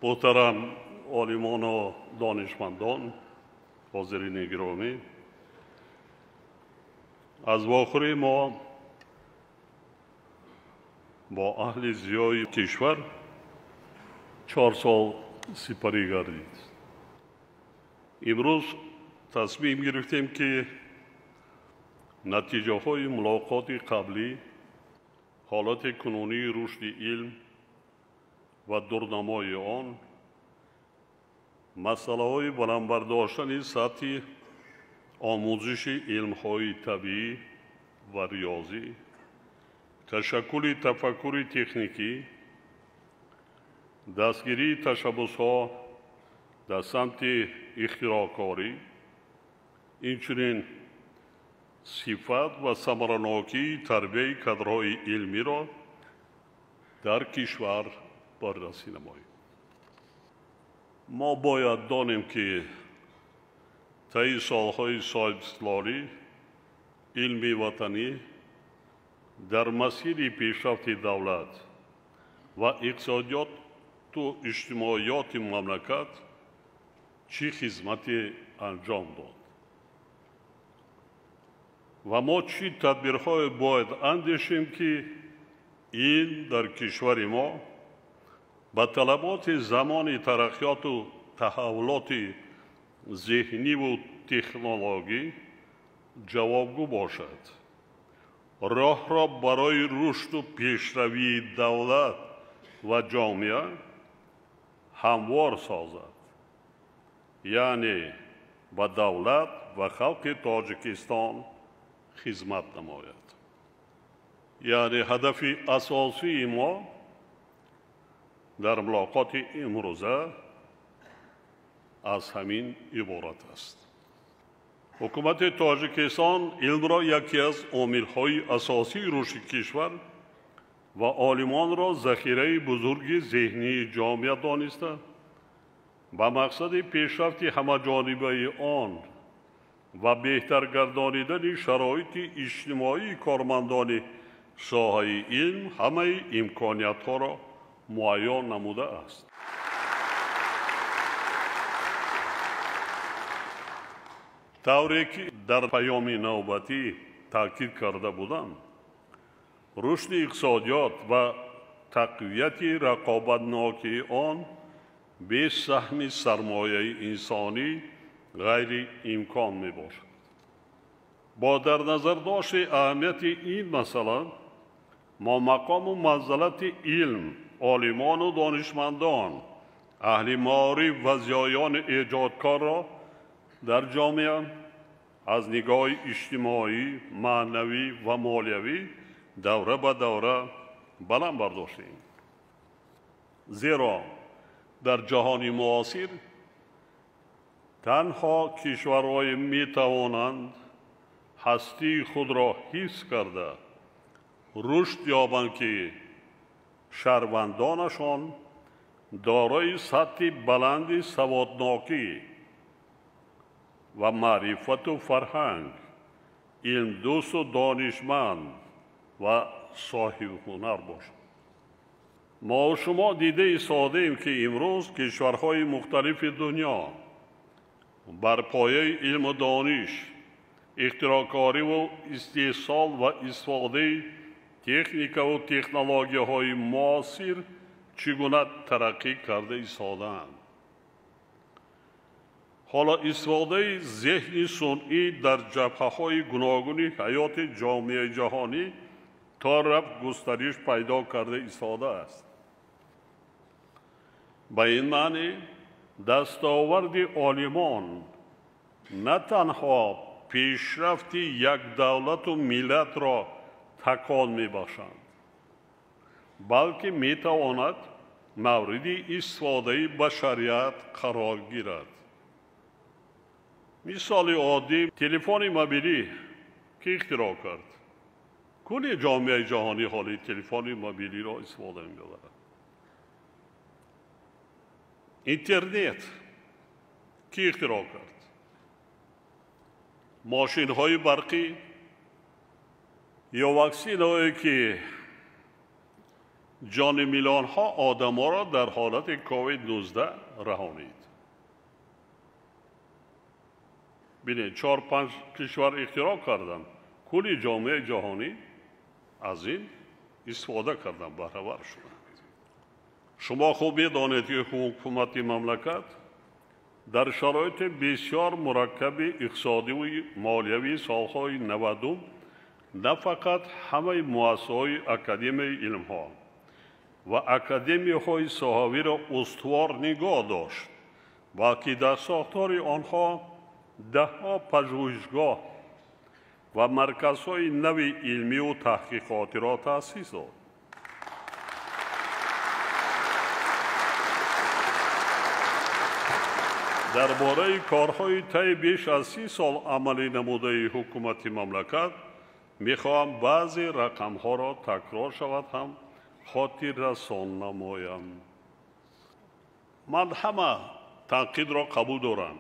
Муҳтарам олимону донишмандон, ҳозирини гиромӣ, аз вохӯрии мо бо аҳли зиёи кишвар 4 сол сипарӣ гардид. Имрӯз тасмим гирифтем, ки натиҷаҳои мулоқоти қаблӣ, ҳолати кунунии рушди илм ва дурнамои он, масъалаҳои баландбардоштани сатҳи омӯзиши илмҳои табиӣ ва риёзӣ, ташаккули тафаккури техникӣ, дастгирии ташаббусҳо дар самти ихтироъкорӣ, инчунин сифат ва самаранокии тарбияи кадрҳои илмиро дар кишвар баррасӣ намоем. Мо бояд донем, ки таи солҳои соҳибистиқлолӣ илми ватанӣ дар масири пешрафти давлат ва иқтисодиёту иҷтимоиёти мамлакат чӣ хизмате анҷом дод ва мо чӣ тадбирҳое бояд андешем, ки илм дар кишвари мо ба талаботи замони тараққиёту таҳаввулоти зеҳниву технологӣ ҷавобгӯ бошад, роҳро барои рушду пешравии давлат ва ҷомеа ҳамвор созад, яъне ба давлат ва халқи Тоҷикистон хизмат намояд. Яъне ҳадафи асосии мо дар мулоқоти имрӯза аз ҳамин иборат аст. Ҳукумати Тоҷикистон илмро яке аз омилҳои асосии рушди кишвар ва олимонро захираи бузурги зеҳнии ҷомеа дониста, ба мақсади пешрафти ҳамаҷонибаи он ва беҳтар гардонидани шароити иҷтимоии кормандони соҳаи илм ҳамаи имкониятҳоро муайян намудааст. Тавре ки дар паёми навбатӣ таъкид карда будам, рушди иқтисодиёт ва тақвияти рақобатнокии он бе саҳми сармояи инсонӣ ғайриимкон мебошад. Бо дар назардошти аҳамияти ин масъала мо мақому манзалати илм, олимону донишмандон, аҳли маориф ва зиёёни эҷодкорро дар ҷомеа аз нигоҳи иҷтимоӣ, маънавӣ ва молиявӣ давра ба давра баланд бардоштем. Зеро дар ҷаҳони муосир танҳо кишварҳое метавонанд ҳастии худро ҳифз карда рушд ёбанд, ки шаҳрвандонашон дорои сатҳи баланди саводнокӣ ва маърифату фарҳанг, илмдӯсту донишманд ва соҳибҳунар бошанд. Мо шумо дида истодаем, ки имрӯз кишварҳои мухталифи дунё бар пояи илму дониш, ихтироъкориву истеҳсол ва истифодаи техникаву технологияҳои муосир чӣ гуна тараққӣ карда истодаанд. Ҳоло истифодаи зеҳни сунъӣ дар ҷабҳаҳои гуногуни ҳаёти ҷомеаи ҷаҳонӣ то рафт густариш пайдо карда истодааст. Ба ин маънӣ дастоварди олимон на танҳо пешрафти як давлату миллатро такон мебахшанд, балки метавонад мавриди истифодаи башарият қарор гирад. Мисоли оддӣ телефони мобилӣ ки ихтироъ кард. Кулли ҷомеаи ҷаҳонӣ ҳоли телефони мобилиро истифода мебарад. Интернет ки ихтироъ кард? Мошинҳои барқӣ ё ваксинаҳое ки Ҷони миллионҳо одаморо дар ҳолати ковид-19 раҳонид. Бинед, 4-5 кишвар ихтироъ карданд, кулли ҷомеаи ҷаҳонӣ аз ин истифода карданд, баҳравар шуданд. Шумо хуб медонед, ки ҳукумати мамлакат дар шароити бисёр мураккаби иқтисодиву молиявии солҳои 90 на фақат ҳамаи муассисаҳои Академияи илмҳо ва академияҳои соҳавиро устувор нигоҳ дошт, балки дар сохтори онҳо даҳҳо пажӯҳишгоҳ ва марказҳои нави илмиву таҳқиқотиро таъсис дод. Дар бораи корҳои таи беш аз 30 сол амалӣ намудаи ҳукумати мамлакат мехоҳам баъзе рақамҳоро такрор шавад ҳам хотиррасон намоям. Ман ҳама танқидро қабул дорам,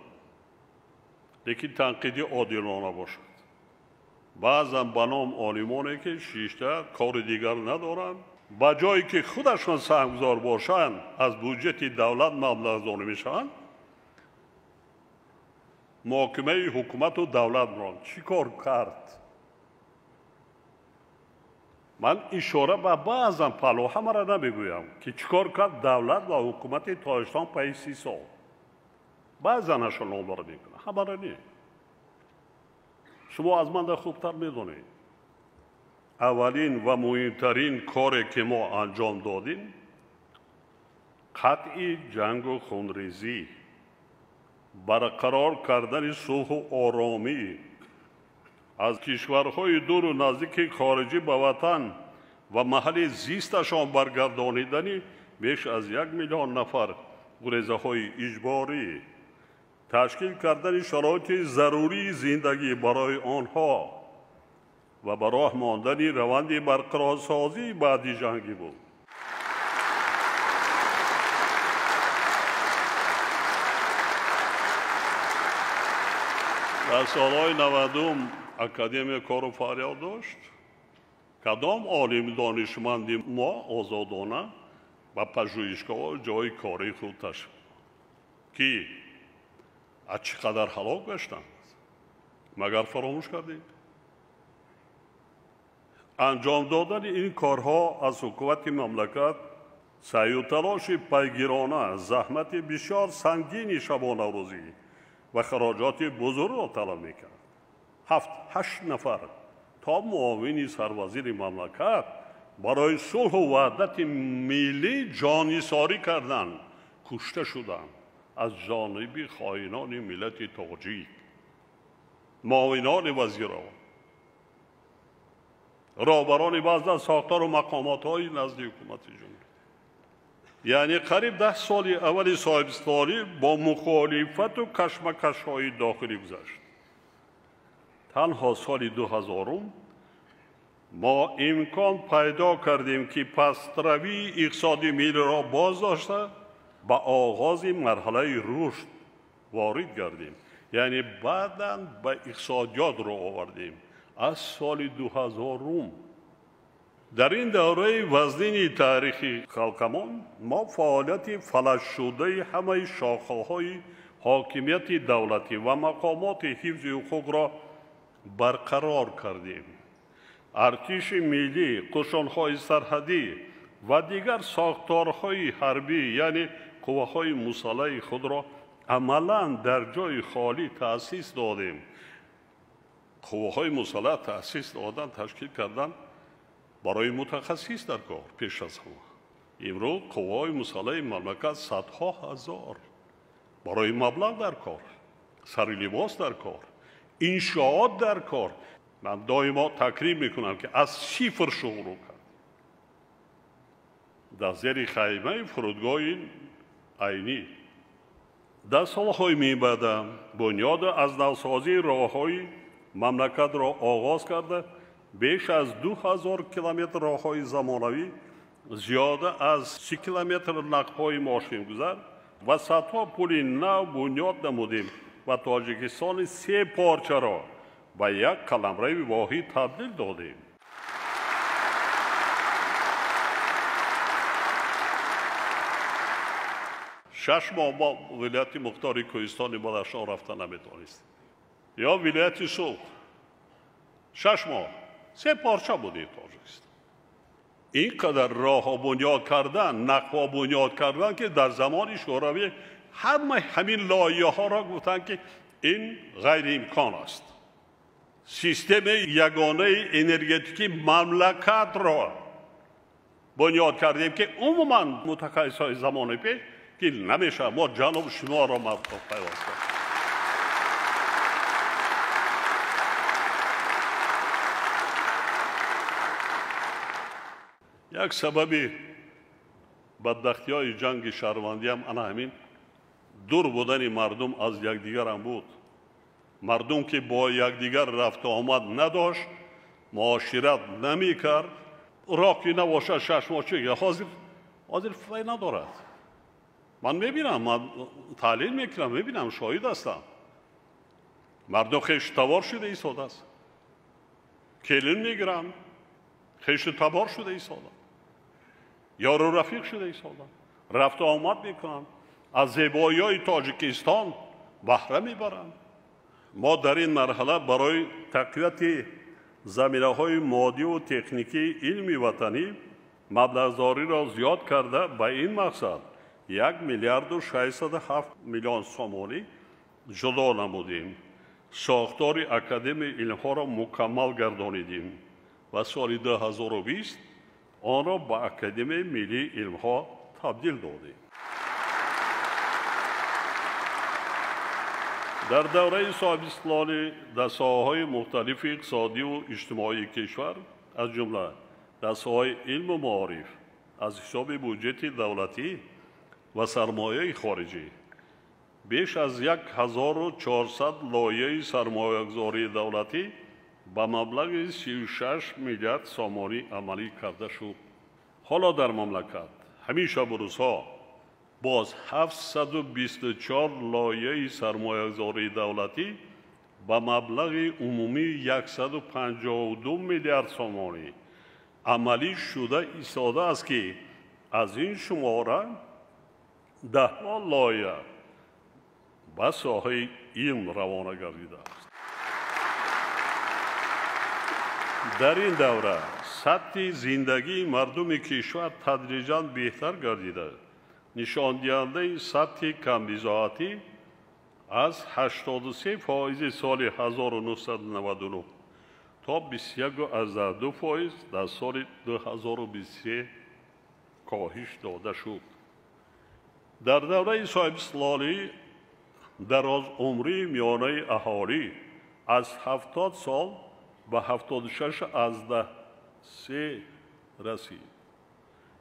лекин танқиди одилона бошад. Баъзан ба ном олимоне ки шишта кори дигар надоранд, ба ҷое ки худашон саҳмгузор бошанд, аз буҷети давлат маблағгузорӣ мешаванд, муҳокимаи ҳукумату давлатро чӣ кор кард? Ман ишора ба баъзан паҳлӯ ҳамаро намегӯям, ки чӣ кор кард давлат ва ҳукумати Тоҷикистон пайи 30 сол. Баъзанашро номбар мекунам, ҳамаро не. Шумо аз ман хубтар медонед. Аввалин ва муҳимтарин коре ки мо анҷом додем, қатъи ҷангу хунрезӣ, барқарор кардани сулҳу оромӣ, аз кишварҳои дуру наздики хориҷӣ ба ватан ва маҳалли зисташон баргардонидани беш аз 1 миллион нафар гурезаҳои иҷборӣ, ташкил кардани шароити зарурии зиндагӣ барои онҳо ва ба роҳ мондани раванди барқарорсозии баъди ҷангӣ буд. Дар солҳои 90 академия кору фаъолият дошт. Кадом олим донишманди мо озодона ба пажӯҳишгоҳ ҷои кори худ ташриф ки аз чӣ қадар ҳалок гаштанд, магар фаромӯш кардем? Анҷом додани ин корҳо аз ҳукумати мамлакат саъю талоши пайгирона, заҳмати бисёр сангини шабонарӯзӣ ва хароҷоти бузургро талаб мекард. 7-8 нафар то муовини сарвазири мамлакат барои сулҳу ваҳдати миллӣ ҷонисорӣ карданд, кушта шуданд аз ҷониби хоинони миллати тоҷик, муовинони вазиро, роҳбарони баъзе сохтору мақомотҳои назди ҳукумати ҷумҳурӣ. Яъне қариб 10 соли аввали соҳибистиқлолӣ бо мухолифату кашмакашҳои дохилӣ гузашт. Танҳо соли 2000 мо имкон пайдо кардем, ки пастравии иқтисоди миллиро боз дошта ба оғози марҳалаи рушд ворид гардем. Яъне баъдан ба иқтисодиёт рӯ овардем аз соли 2000. Дар ин давраи вазнини таърихи халқамон мо фаъолияти фалаҷшудаи ҳамаи шохаҳои ҳокимияти давлатӣ ва мақомоти ҳифзи ҳуқуқро барқарор кардем. Артиши миллӣ, қӯшонҳои сарҳадӣ ва дигар сохторҳои ҳарбӣ, яъне қувваҳои мусаллаҳи худро амалан дар ҷои холӣ таъсис додем. Қувваҳои мусаллаҳ таъсис додан, ташкил кардан барои мутахассис дар кор пеш аз ҳама. Имрӯз қувваҳои мусаллаҳи мамлакат садҳо ҳазор барои маблағ дар кор, сари либос дар кор, иншоот дар кор. Ман доимо такрим мекунам, ки аз сифр шурӯъ кард. Дар зери хаймаи фурудгоҳи Айнӣ. Дар солҳои мебаъда бунёду аз навсозии роҳҳои мамлакатро оғоз карда, беш аз 2000 километр роҳҳои замонавӣ, зиёда аз 30 километр нақбҳои мошингузар ва садҳо пули нав бунёд намудем ва Тоҷикистони се порчаро ба як қаламрави воҳид табдил додем. 6 моҳ мо вилояти мухтори Кӯҳистони Бадахшон рафта наметавонистем. Ё вилояти Суғд 6 моҳ се порча буди Тоҷикистон. Ин қадар роҳҳо бунёд кардан, нақбҳо бунёд кардан, ки дар замони Шӯравӣ ҳама ҳамин лоиҳаҳоро гуфтанд, ки ин ғайриимкон аст. Системаи ягонаи энергетикии мамлакатро бунёд кардем, ки умуман мутахассисҳои замони пеш ки намешавад, мо ҷануб шимолро пайваст кардем. Як сабаби бадбахтиҳои ҷанги шаҳрвандиам ана ҳамин дур будани мардум аз якдигарам буд. Мардум ки бо якдигар рафту омад надошт, муошират намекард, роҳ ки набошад 6 моҳ чи ҳозир фай надорад. Ман мебинам, ман таҳлил мекунам, мебинам, шоҳид ҳастам. Мардум хешу табор шуда истодааст, келин мегиранд, хешу табор шуда истоданд, ёру рафиқ шуда истоданд, рафту омад мекунанд, аз зебоиҳои Тоҷикистон баҳра мебаранд. Мо дар ин марҳала барои тақвияти заминаҳои моддиву техникии илми ватанӣ маблағзориро зиёд карда, ба ин мақсад 1 миллиарду 607 миллион сомонӣ ҷудо намудем. Сохтори Академияи илмҳоро мукаммал гардонидем ва соли 2020 онро ба Академияи миллии илмҳо табдил додем. Дар давраи соҳибистиқлолӣ дар соҳаҳои мухталифи иқтисодиву иҷтимоии кишвар, аз ҷумла дар соҳаи илму маориф, аз ҳисоби буҷети давлатӣ ва сармояи хориҷӣ беш аз 1400 лоиҳаи сармоягузории давлатӣ ба маблағи 36 миллиард сомонӣ амалӣ карда шуд. Ҳоло дар мамлакат ҳамин шабу рӯзҳо боз 724 лоиҳаи сармоягузории давлатӣ ба маблағи умумии 152 миллиард сомонӣ амалӣ шуда истодааст, ки аз ин шумора даҳҳо лоиҳа ба соҳаи илм равона гардидааст. Дар ин давра сатҳи зиндагии мардуми кишвар тадриҷан беҳтар гардида, нишондиҳандаи сатҳи камбизоатӣ аз 83% соли 1999 то 21,2% дар соли 2023 коҳиш дода шуд. Дар давраи соҳибистиқлолӣ дарозумрии миёнаи аҳолӣ аз 70 сол ба 76,3 расид.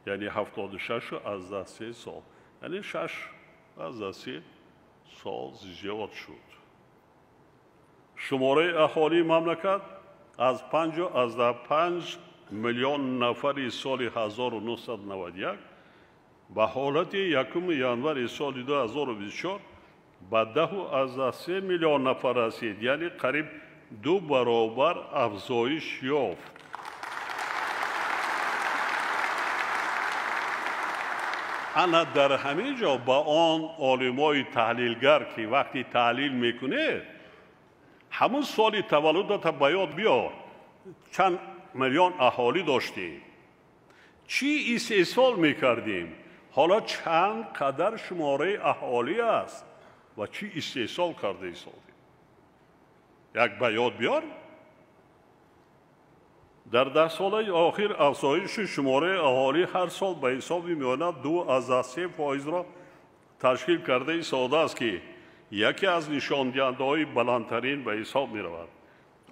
Яъне 76,3 сол, яъне 6,3 сол зиёд шуд. Шумораи аҳолии мамлакат аз 5,5 миллион нафари соли 1991 ба ҳолати 1 январи соли 2024 ба 10,3 миллион нафар расид, яъне қариб 2 баробар афзоиш ёфт. Ана дар ҳамин ҷо ба он олимои таҳлилгар, ки вақти таҳлил мекунед, ҳамун соли таваллудата ба ёд биёр, чанд миллион аҳолӣ доштем, чӣ истеҳсол мекардем, ҳоло чанд қадар шумораи аҳолӣ аст ва чӣ истеҳсол карда истодем, як ба ёд биёр. Дар 10 солаи охир афзоиши шумораи аҳолӣ ҳар сол ба ҳисоби миёна 2,3%-ро ташкил карда истодааст, ки яке аз нишондиҳандаҳои баландтарин ба ҳисоб меравад.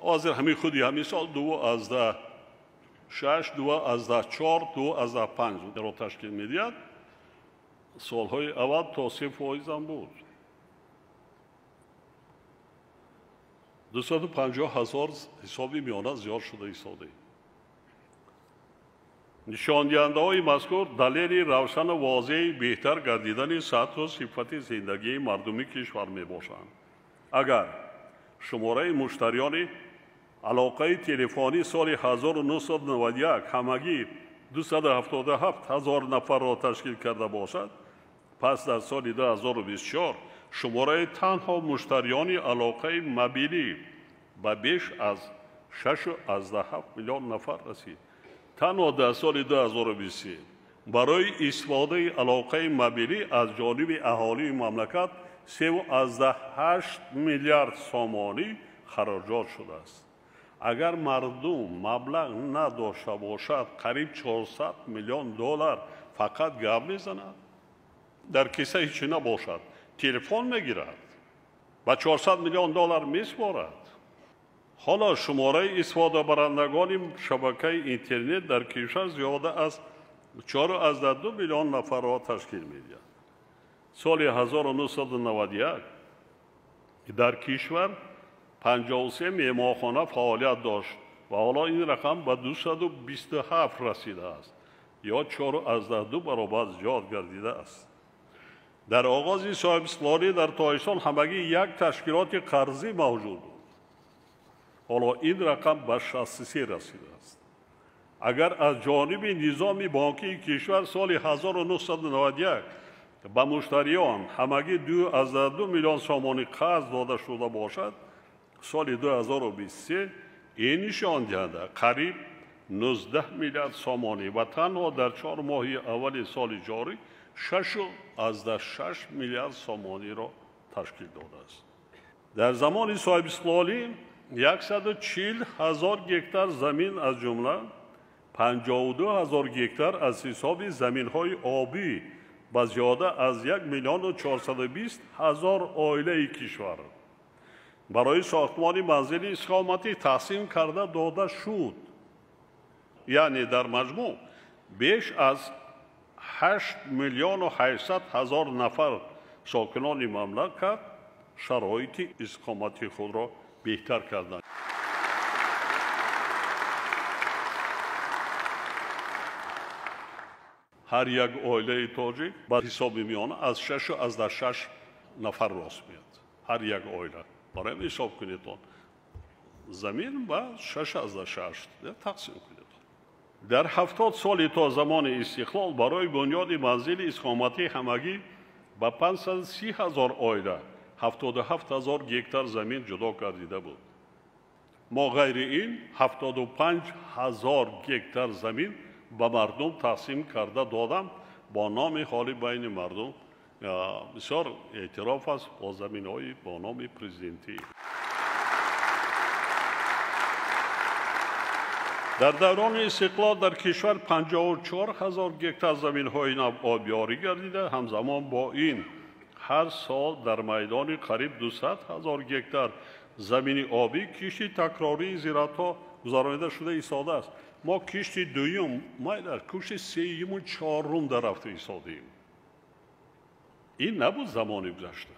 Ҳозир ҳамин худи ҳамин сол 2,6, 2,4, 2,5-ро ташкил медиҳад. Солҳои аввал то 3% ҳам буд. 250 ҳазор ҳисоби миёна зиёд шуда истодаем. Нишондиҳандаҳои мазкур далели равшану возеҳи беҳтар гардидани сатҳу сифати зиндагии мардуми кишвар мебошанд. Агар шумораи муштариёни алоқаи телефонӣ соли 1991 ҳамагӣ 277 ҳазор нафарро ташкил карда бошад, Пас дар соли 2024 шумораи танҳо муштариёни алоқаи мобилӣ ба беш аз 6,7 миллион нафар расид. Танҳо дар соли 2023 барои истифодаи алоқаи мобилӣ аз ҷониби аҳолии мамлакат 3,8 миллиард сомонӣ хароҷот шудааст. Агар мардум маблағ надошта бошад, қариб 400 миллион доллар фақат гап мезанад. Дар киса ҳеҷ набошад, телефон мегирад ва 400 миллион доллар месупорад. Ҳоло шумораи истифодабарандагони шабакаи интернет дар кишвар зиёда аз 4,2 миллион нафарро ташкил медиҳад. Соли 1991 дар кишвар 53 меҳмонхона фаъолият дошт ва ҳоло ин рақам ба 227 расидааст, ё 4,2 баробар зиёд гардидааст. Дар оғози соҳибистиқлолӣ дар Тоҷикистон ҳамагӣ як ташкилоти қарзӣ мавҷуд буд. Ҳоло ин рақам ба 63 расидааст. Агар аз ҷониби низоми бонкии кишвар соли 1991 ба муштариён ҳамагӣ 2,2 миллион сомонӣ қарз дода шуда бошад, соли 2023 ин нишондиҳанда қариб 19 миллиард сомонӣ ва танҳо дар 4 моҳи аввали соли ҷорӣ 6,6 миллиард сомониро ташкил додааст. Дар замони соҳибистиқлолӣ 140 ҳазор гектар замин, аз ҷумла 52 ҳазор гектар аз ҳисоби заминҳои обӣ ба зиёда аз 1 420 000 оилаи кишвар барои сохтмони манзили истиқоматӣ тақсим карда дода шуд. Яъне дар маҷмӯъ беш аз 8 800 000 нафар сокинони мамлакат шароити истиқомати худро беҳтар карданд. Ҳар як оилаи тоҷик ба ҳисоби миёна аз 6,6 нафар рост меяд. Ҳар як оила. Барои ҳисоб кунед он замин ба 6,6 тақсим кунед. Дар 70 соли то замони истиқлол барои бунёди манзили истиқоматӣ ҳамагӣ ба 530 ҳазор оила 77 ҳазор гектар замин ҷудо гардида буд. Мо ғайри ин 75 ҳазор гектар замин ба мардум тақсим карда додам бо номи ҳоли байни мардум бисёр эътироф аст бо заминҳои бо номи президентӣ. Дар даврони истиқлол дар кишвар 54 ҳазор гектар заминҳои нав обёрӣ гардида, ҳамзамон бо ин ҳар сол дар майдони қариб 200 ҳазор гектар замини обӣ кишти такрории зироатҳо гузаронида шуда истодааст. Мо кишти дуюм, майла кишти сеюму чорум дар рафта истодаем. Ин набуд замони гузашта.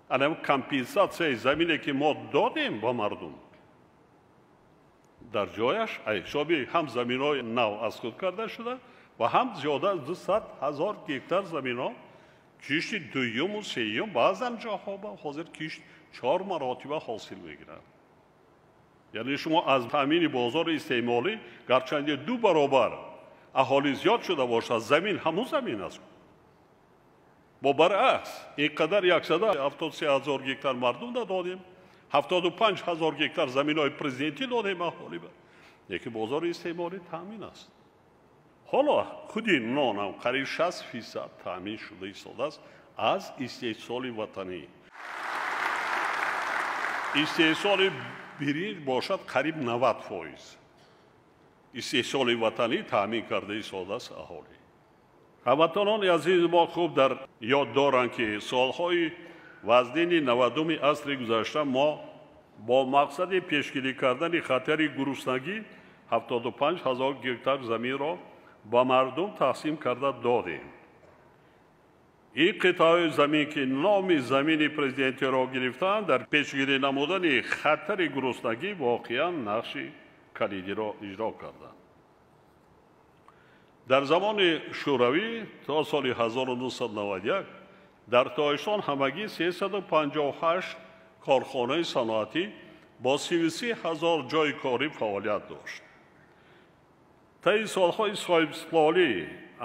Ана компенсатсияи замине ки мо додем ба мардум, дар ҷояш ҳисоби ҳам заминҳои нав аз худ карда шуда ва ҳам зиёда аз 200 ҳазор гектар заминҳо кишти дуюму сеюм, баъзан ҷоҳо ҳозир кишт 4 маротиба ҳосил мегирад. Яъне шумо аз таъмини бозори истеъмолӣ гарчанде 2 баробар аҳолӣ зиёд шуда бошад, замин ҳамун замин аст. Бо баръакс ин қадар 173 ҳазор гектар мардум додем, 75 ҳазор гектар заминҳои президентӣ додем аҳолӣ, лекин бозори истеъмолӣ таъмин аст. Ҳоло худи нонам қариб 60% таъмин шуда истодааст аз истеҳсоли ватанӣ. Истеҳсоли биринҷ бошад қариб 90% истеҳсоли ватанӣ таъмин карда истодааст аҳолӣ. Ҳамватанони азизи мо хуб дар ёд доранд, ки солҳои вазнини 90-уми асри гузашта мо бо мақсади пешгирӣ кардани хатари гуруснагӣ 75 ҳазор гектар заминро ба мардум тақсим карда додем. Ин қитъаи замин ки номи замини президентиро гирифтаанд, дар пешгирӣ намудани хатари гуруснагӣ воқеан нақши калидиро иҷро карданд. Дар замони Шӯравӣ то соли 1991 дар Тоҷикистон ҳамагӣ 358 корхонаи саноатӣ бо 33 ҳазор ҷойи корӣ фаъолият дошт. Таи солҳои соҳибистиқлолӣ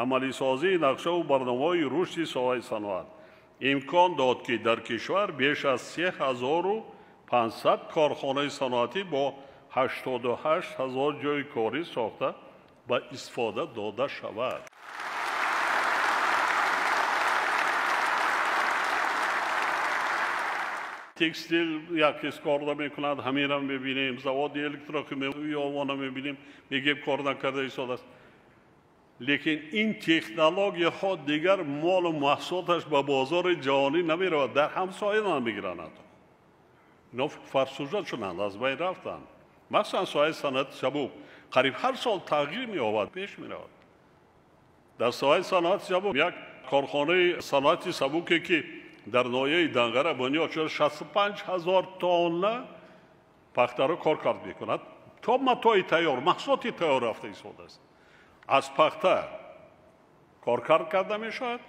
амалисозии нақшаву барномаҳои рушди соҳаи саноат имкон дод, ки дар кишвар беш аз 3500 корхонаи саноатӣ бо 88 ҳазор ҷойи корӣ сохта ба истифода дода шавад. Текстил як кис кор намекунад, ҳаминам мебинем, заводи электрохимиявона мебинем, мегем кор накарда истодааст. Лекин ин технологияҳо дигар молу маҳсулоташ ба бозори ҷаҳонӣ намеравад, дар ҳамсоя намегиранд. Ино фарсужа шуданд, аз байн рафтанд. Махсусан соҳаи саноати сабук қариб ҳар сол тағйир меёбад, пеш меравад. Дар соҳаи саноати сабук як корхонаи саноати сабуке, ки дар ноҳияи Данғара бунёд шуда, 65 ҳазор тонна пахтаро кор кард мекунад, то матои тайёр, маҳсулоти тайёр рафта истодааст. Аз пахта коркард карда мешавад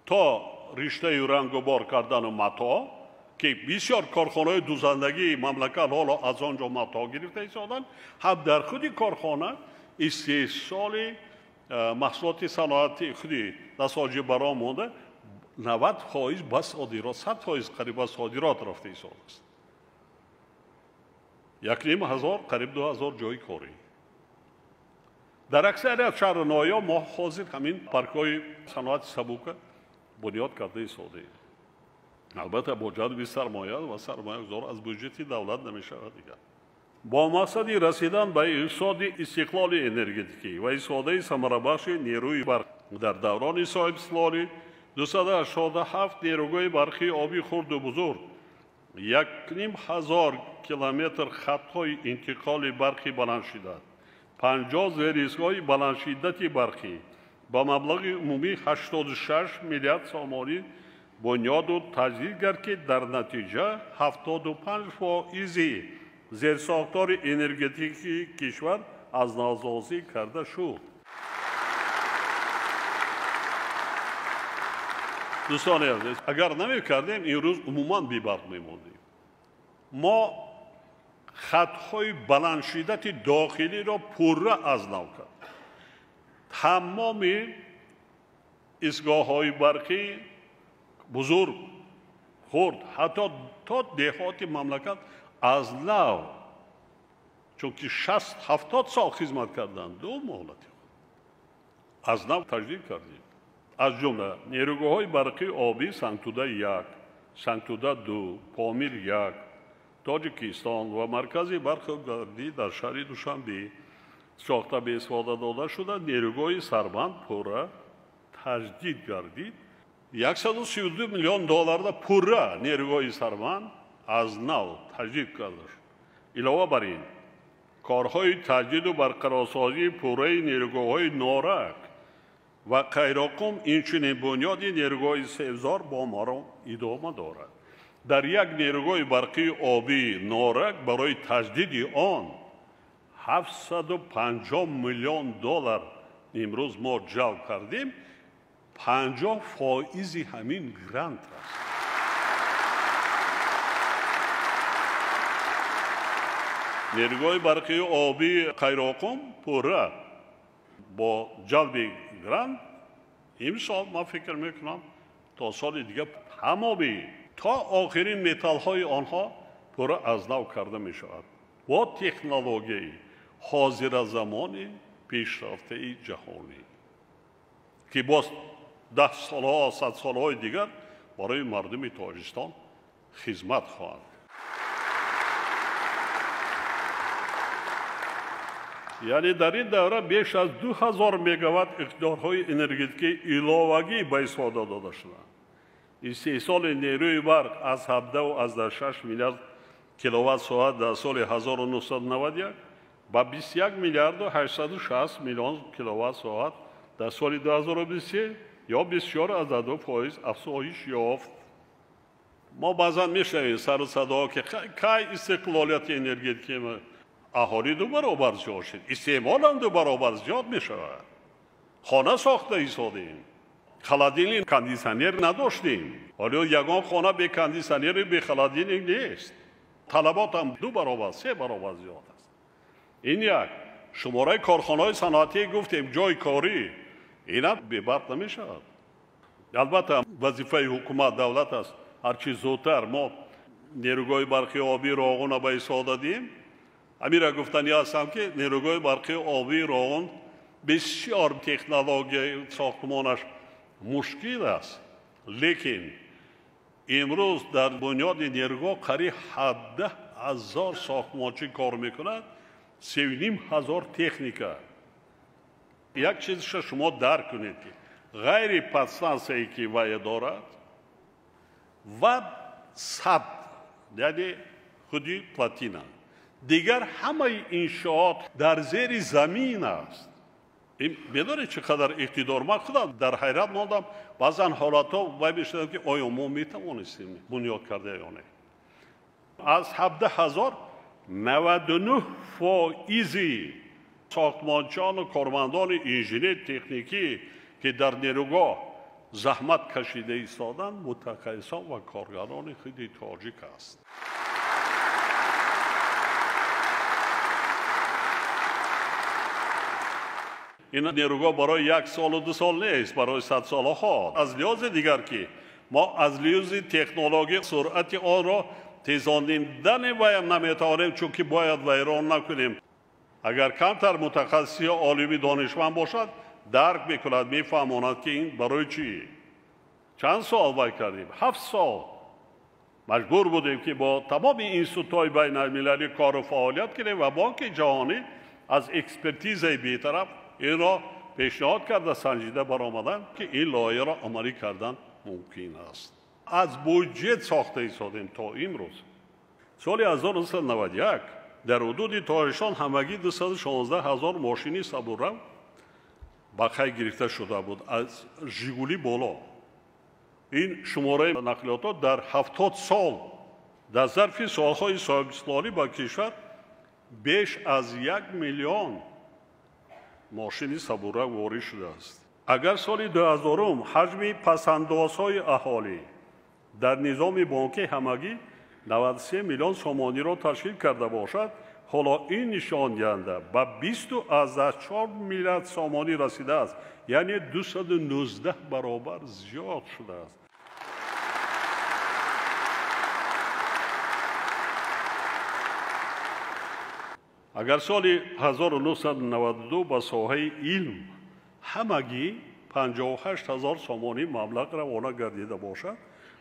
то риштаи рангу бор кардану мато, ки бисёр корхонаҳои дузандагии мамлакат ҳоло аз он ҷо мато гирифта истоданд. Ҳам дар худи корхона истеҳсоли маҳсулоти саноати худи насоҷӣ баром монда 90% ба содирот, 100% қариб ба содирот рафта истодааст. 1500, қариб 2000 ҷойи корӣ. Дар аксарият шаҳру ноҳияҳо мо ҳозир ҳамин паркҳои саноати сабука бунёд карда истодаем. Албатта бо ҷалби сармоя ва сармоягузор аз буҷети давлат намешавад дигар. Бо мақсади расидан ба иқтисоди истиқлоли энергетикӣ ва истифодаи самарабахши нерӯи барқ дар даврони соҳибистиқлолӣ 287 нерӯгоҳи барқии оби хурду бузург, 1500 километр хатҳои интиқоли барқи баландшиддат, 50 зеристгоҳи баландшиддати барқӣ ба маблағи умумии 86 миллиард сомонӣ бунёду таҷдид кард, ки дар натиҷа 75% зерсохтори энергетикии кишвар аз навсозӣ карда шуд. Дӯстони азиз, агар намекардем, имрӯз умуман бебарқ мемондем. Мо хатҳои баландшиддати дохилиро пурра аз нав кард. Тамоми истгоҳҳои барқӣ бузург, хурд, ҳатто то деҳоти мамлакат аз нав, чунки 60-70 сол хизмат карданд, ду муҳлати худ аз нав таҷдид кардем. Аз ҷумла нерӯгоҳҳои барқии обӣ Сангтуда 1, Сангтуда 2, Помир 1, Тоҷикистон ва маркази барқи гардӣ дар шаҳри Душанбе сохта ба истифода дода шуда, нерӯгоҳи Сарбанд пурра таҷдид гардид. 132 миллион долларда пурра нерӯгоҳи Сарбанд аз нав таҷдид карда шуд. Илова бар ин, корҳои таҷдиду барқарорсозии пурраи нерӯгоҳҳои Норак ва Қайроқум, инчунин бунёди нерӯгоҳи Себзор бо маром идома дорад. Дар як нерӯгоҳи барқии обии Норак барои таҷдиди он 750 миллион доллар имрӯз мо ҷалб кардем, 50% ҳамин грант аст. Нерӯгоҳи барқии обии Қайроқум пурра бо ҷалби грант имсол ман фикр мекунам то соли дигар тамоми то охирин металлҳои онҳо пурра аз нав карда мешавад бо технологияи ҳозиразамони пешрафтаи ҷаҳонӣ, ки боз 10 солҳо, 100 солҳои дигар барои мардуми Тоҷикистон хизмат хоҳанд. Яъне дар ин давра беш аз 2000 мегаватт иқтидорҳои энергетикии иловагӣ ба истифода дода шуданд. Истеҳсоли нерӯи барқ аз 17,6 миллиард киловатт соат дар соли 1991 ба 21 миллиарду 860 миллион киловатт соат дар соли 2023 ё 24,2% афзоиш ёфт. Мо баъзан мешунавем сару садоҳо, ки кай истиқлолияти энергетикии аҳолӣ ду баробар зиёд шуд, истеъмолам ду баробар зиёд мешавад. Хона сохта истодем, холодильник, кондитсионер надоштем. Ҳоло ягон хона бе кондитсионеру бе холодильник нест. Талаботам ду баробар, се баробар зиёд аст. Ин як. Шумораи корхонаҳои саноатӣ гуфтем, ҷойи корӣ Ина бебарқ намешавад. Албатта вазифаи ҳукумат давлат аст. Ҳарчи зудтар мо нерӯгоҳи барқи обии Роғунро ба истифода диҳем. Амира гуфтанӣ ҳастам, ки нерӯгоҳи барқи обии Роғун бисёр технологияи сохтмонаш мушкил аст, лекин имрӯз дар бунёди нерӯгоҳ қариб 17 000 сохтмончӣ кор мекунад, 3 500 техника. Як чизша шумо дарк кунед, ки ғайри подстансияе ки вай дорад ва сад, яъне худи плотина, дигар ҳамаи иншоот дар зери замин аст. Медонед чӣ қадар иқтидор? Ман худам дар ҳайрат мондам. Баъзан ҳолатҳо вай мешудам, ки оё мо метавонистем бунёд карда ё не. Аз 17 000 99% сохтмончиёну кормандони инженер техникӣ, ки дар нерӯгоҳ заҳмат кашида истоданд, мутахассисон ва коргарони худи тоҷик аст. Ин нерӯгоҳ барои 1 солу 2 сол нест, барои 100 солаҳо. Аз лиҳози дигар, ки мо аз лиҳози технология суръати онро тезонидани ваям наметавонем, чунки бояд вайрон накунем. Агар камтар мутахассис ё олими донишманд бошад, дарк мекунад, мефаҳмонад, ки ин барои чӣ. Чанд сол вай кардем? 7 сол. Маҷбур будем, ки бо тамоми институтҳои байналмилалӣ кору фаъолият кунем ва Бонки ҷаҳонӣ аз экспертизаи бетараф инро пешниҳод карда, санҷида баромаданд, ки ин лоиҳаро амалӣ кардан мумкин аст. Аз буҷет сохта истодем то имрӯз. Соли 1991 дар ҳудуди Тоҷикистон ҳамагӣ 216 000 мошини сабуррав ба қайд гирифта шуда буд, аз Жигули боло. Ин шумораи нақлиётҳо дар 70 сол дар зарфи солҳои соҳибистиқлолӣ ба кишвар беш аз 1 миллион мошини сабуррав ворид шудааст. Агар соли 2000 ҳаҷми пасандозҳои аҳолӣ дар низоми бонкӣ ҳамагӣ 93 миллион сомониро ташкил карда бошад, ҳоло ин нишондиҳанда ба 20,4 миллиард сомонӣ расидааст, яъне 219 баробар зиёд шудааст. Агар соли 1992 ба соҳаи илм ҳамагӣ 58 000 сомонӣ маблағ равона гардида бошад,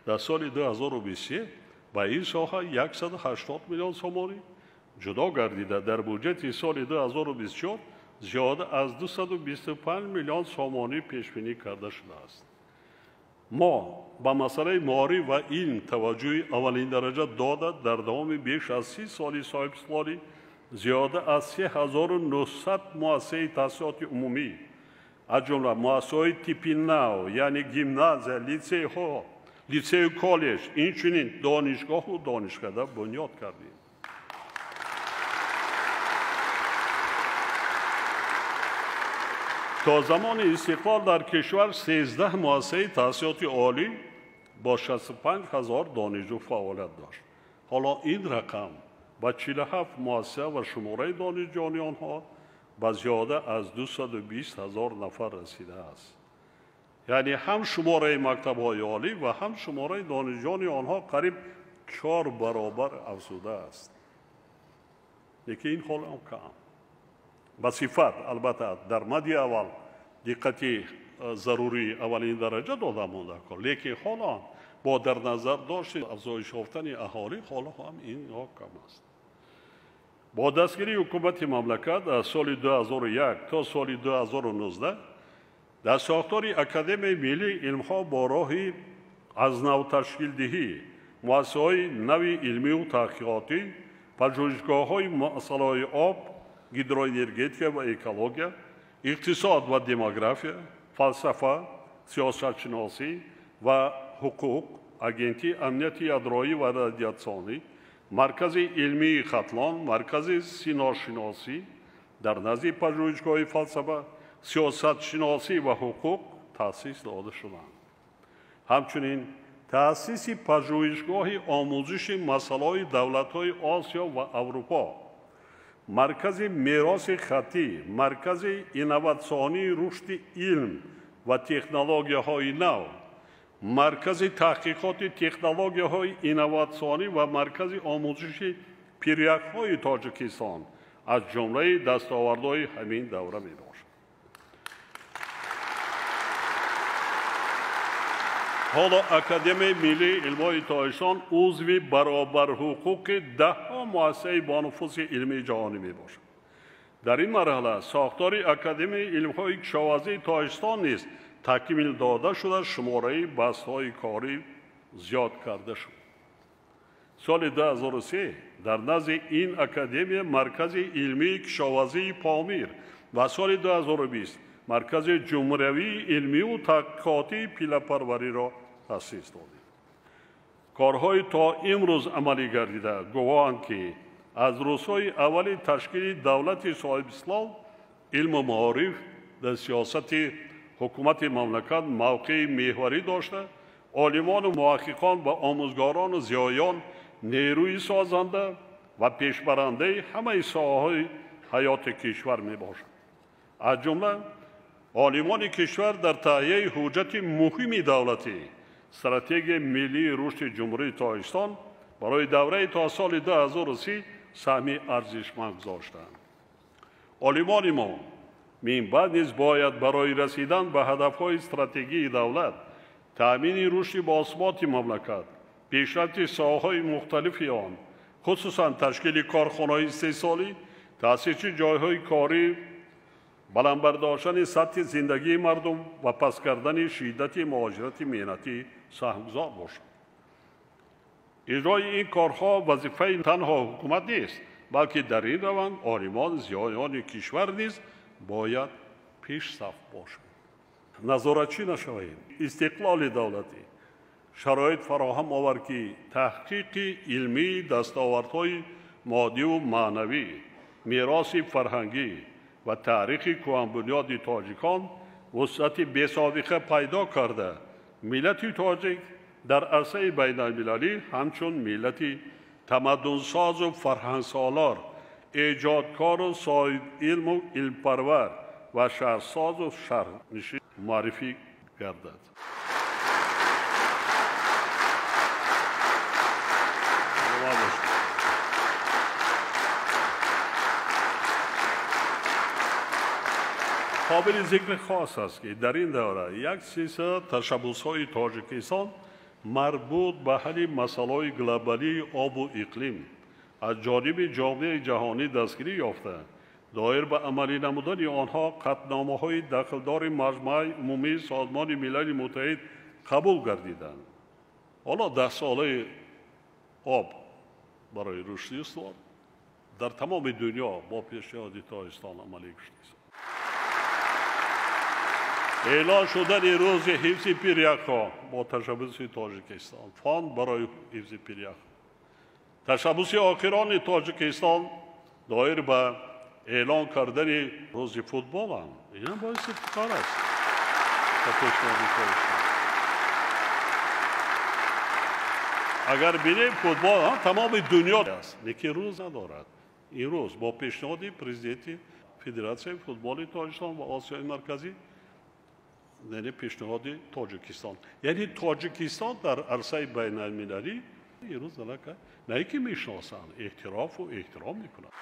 дар соли 2023 ба ин соҳа 180 миллион сомонӣ ҷудо гардида, дар буҷети соли 2024 зиёда аз 225 миллион сомонӣ пешбинӣ карда шудааст. Мо ба масъалаи маориф ва илм таваҷҷӯҳи аввалиндараҷа дода, дар давоми беш аз 30 соли соҳибистиқлолӣ зиёда аз 3900 муассисаи таҳсилоти умумӣ, аз ҷумла муассисаҳои типи нав, яъне гимназия, литсейҳо, литсею коллеҷ, инчунин донишгоҳу донишкада бунёд кардем. То замони истиқлол дар кишвар 13 муассисаи таҳсилоти олӣ бо 65 000 донишҷӯ фаъолият дошт. Ҳоло ин рақам ба 47 муассиса ва шумораи донишҷӯёни онҳо ба зиёда аз 220 000 нафар расидааст. Яъне ҳам шумораи мактабҳои олӣ ва ҳам шумораи донишҷӯёни онҳо қариб 4 баробар афзудааст. Лекин ин ҳол ҳам кам. Ба сифат, албатта, дар мади аввал диққати зарурии аввалин дараҷа дода монда, лекин ҳоло бо дар назар дошти афзоиш ёфтани аҳолӣ ҳоло ҳам инҳо кам аст. Бо дастгирии ҳукумати мамлакат аз соли 2001 то соли 2019 дар сохтори Академияи миллии илмҳо бо роҳи аз нав ташкилдиҳӣ муассисаҳои нави илмию таҳқиқотӣ, пажӯҳишгоҳҳои масъалаҳои об, гидроэнергетика ва экология, иқтисод ва демография, фалсафа, сиёсатшиносӣ ва ҳуқуқ, агентии амнияти ядроӣ ва радиатсионӣ, маркази илмии Хатлон, маркази синошиносӣ дар назди пажӯҳишгоҳи фалсафа, сиёсатшиносӣ ва ҳуқуқ таъсис дода шуданд. Ҳамчунин таъсиси пажӯҳишгоҳи омӯзиши масъалаҳои давлатҳои Осиё ва Аврупо Маркази мероси хаттӣ, маркази инноватсионии рушди илм ва технологияҳои нав, маркази таҳқиқоти технологияҳои инноватсионӣ ва маркази омӯзиши пиряхҳои Тоҷикистон аз ҷумлаи дастовардҳои ҳамин давра мебошад. Ҳоло Академияи миллии илмҳои Тоҷикистон узви баробарҳуқуқи даҳҳо муассисаи бонуфузи илмии ҷаҳонӣ мебошад. Дар ин марҳала сохтори Академияи илмҳои кишоварзии Тоҷикистон низ такмил дода шуда, шумораи бастҳои корӣ зиёд карда шуд. Соли 2003 дар назди ин академия Маркази илмии кишоварзии Помир ва соли 2020 Маркази ҷумҳуриявии илмию таҳқиқотии пиллапарвариро таъсис додем. Корҳои то имрӯз амалӣ гардида гувоҳанд, ки аз рӯзҳои аввали ташкили давлати соҳибистиқлол илму маориф дар сиёсати ҳукумати мамлакат мавқеи меҳварӣ дошта, олимону муҳаққиқон ва омӯзгорону зиёён нерӯи созанда ва пешбарандаи ҳамаи соҳаҳои ҳаёти кишвар мебошанд. Аз ҷумла олимони кишвар дар таҳияи ҳуҷҷати муҳими давлатӣ стратегияи миллии рушди Ҷумҳурии Тоҷикистон барои давраи то соли 2030 саҳми арзишманд гузоштанд. Олимони мо минбаъд низ бояд барои расидан ба ҳадафҳои стратегии давлат, таъмини рушди босуботи мамлакат, пешрафти соҳаҳои мухталифи он, хусусан ташкили корхонаҳои истеҳсолӣ, таъсиси ҷойҳои корӣ, баланд бардоштани сатҳи зиндагии мардум ва паст кардани шиддати муҳоҷирати меҳнатӣ саҳмгузор бошанд. Иҷрои ин корҳо вазифаи танҳо ҳукумат нест, балки дар ин раванд олимон, зиёёни кишвар низ бояд пешсаф бошанд. Назоратчӣ нашавем. Истиқлоли давлатӣ шароит фароҳам овард, ки таҳқиқи илмии дастовардҳои моддиву маънавӣ, мероси фарҳангӣ ва таърихи кӯҳанбунёди тоҷикон вусъати бесобиқа пайдо карда, миллати тоҷик дар арсаи байналмилалӣ ҳамчун миллати тамаддунсозу фарҳангсолор, эҷодкору соҳибилму илмпарвар ва шаҳрсозу шаҳрнишин муаррифӣ гардад. Қобили зикри хос аст, ки дар ин давра як силсила ташаббусҳои Тоҷикистон марбут ба ҳалли масъалаҳои глобалии обу иқлим аз ҷониби ҷомеаи ҷаҳонӣ дастгирӣ ёфта, доир ба амалӣ намудани онҳо қатъномаҳои дахлдори Маҷмааи умумии Созмони Милали Муттаҳид қабул гардиданд. Ҳоло даҳсолаи об барои рушди устувор дар тамоми дунё бо пешниҳоди Тоҷикистон амалӣ гардид. Эълон шудани рӯзи ҳифзи пиряхҳо бо ташаббуси Тоҷикистон, фонд барои ҳифзи пиряхҳо, ташаббуси охирони Тоҷикистон доир ба эълон кардани рӯзи футбол ҳам инам боиси ифтихор аст ба пешниҳоди Тоҷикистон. Агар бинем, футбол тамоми дунё аст, лекин рӯз надорад. Ин рӯз бо пешниҳоди президенти Федератсияи футболи Тоҷикистон ва Осиёи Марказӣ, яъне пешниҳоди Тоҷикистон, яъне Тоҷикистон дар арсаи байналмилалӣ имрӯз аллакай на ин ки мешиносанд, эътирофу эҳтиром мекунанд.